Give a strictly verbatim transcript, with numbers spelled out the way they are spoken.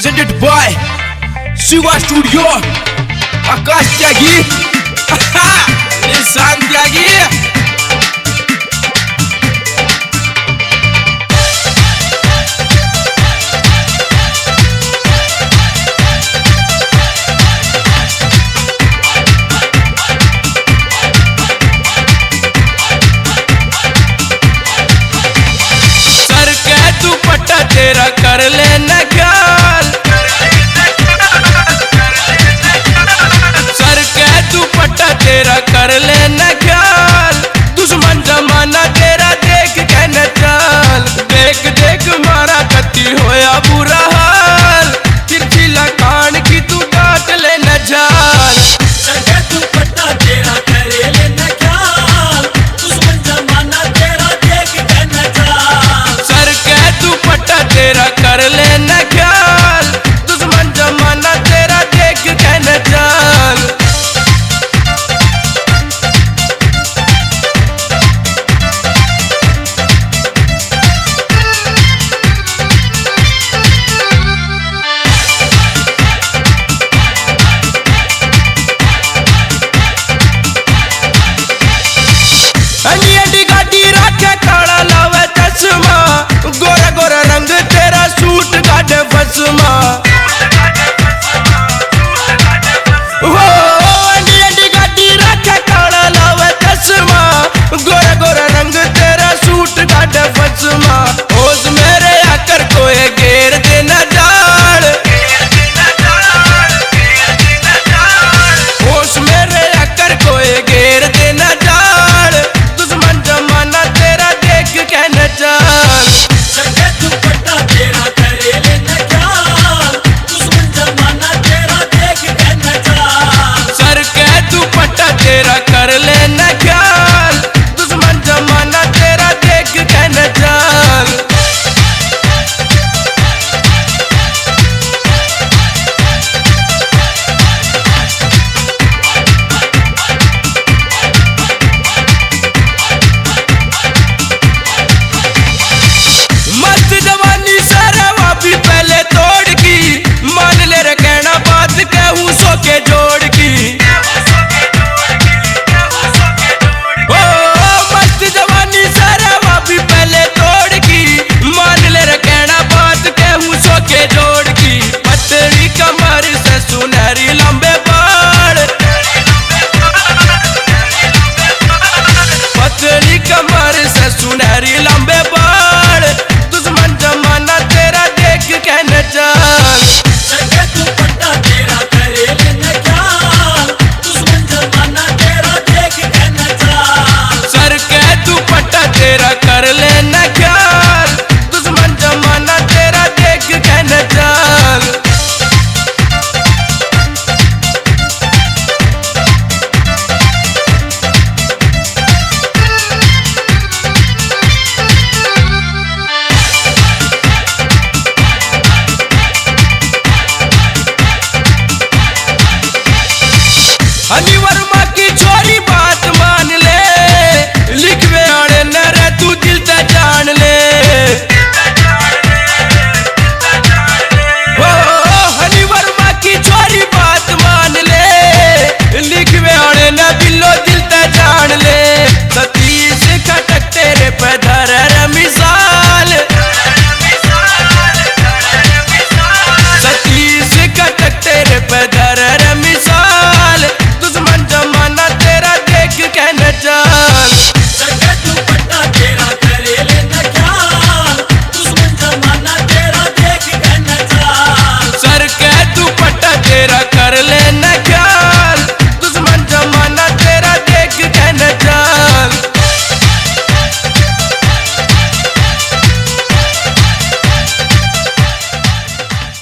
Presented by Shiva Studio, आकाश त्यागी, निशान त्यागी। सर के दुपट्टा तेरा कर लेना ख्याल, सर के दुपट्टा तेरा कर लेना ख्याल। दुश्मन जमाना तेरा देख के न चाल, देख देख मारा कती होया बुरा हाल। तिरछी लखान की तू डांट ले न जाल। सर के दुपट्टा तेरा करे ले न ख्याल, दुश्मन जमाना तेरा देख के न चाल। सर के दुपट्टा तेरा कर ले न ख्याल, दुश्मन जमाना तेरा देख के न चाल। अंडी अंडी गाड़ी राखे, काला लावे चश्मा, गोरा गोरा रंग तेरा सूट काटे फसमा। हो, अंडी अंडी गाड़ी राखे, काला लावे चश्मा, गोरा गोरा रंग तेरा सूट काटे फसमा। होश मेरे आकर कोई घेर देना जाल, होश मेरे आकर कोई घेर देना जाल। दुश्मन जमाना तेरा देख के न चाल। सर के दुपट्टा तेरा करे ले न ख्याल, दुश्मन जमाना तेरा देख के न चाल। सर के दुपट्टा तेरा कर ले न ख्याल, दुश्मन जमाना तेरा देख के न चाल। मस्त जवानी सर वा भी पहले तोड़ की, मान ले रे कहना बात कहूँ सो के जोड़ की। ओ, मस्त जवानी सर वा भी पहले तोड़ की, मान ले रे कहना बात कहूँ सो के जोड़ की। पतली कमर से सुनहरी लंबे बाल, पतली कमर से सुनहरी लंबे बाल। दुश्मन जमाना तेरा देख के न चाल। सर के दुपट्टा तेरा करे ले न ख्याल, दुश्मन जमाना तेरा देख के न चाल। सर के दुपट्टा तेरा कर ले न ख्याल, दुश्मन जमाना तेरा देख के न चाल। हनी वर्मा की छोरी बात मान ले, लिखवे आले न रे तू दिल ते जान ले। ओ, हनी वर्मा की छोरी बात मान ले, लिखवे आले न बिल्लो दिल ते जान ले। सतीश खटक तेरे पे धर रे मिसाल, सतीश खटक तेरे पे धर रे मिसाल। दुश्मन जमाना तेरा देख के न चाल।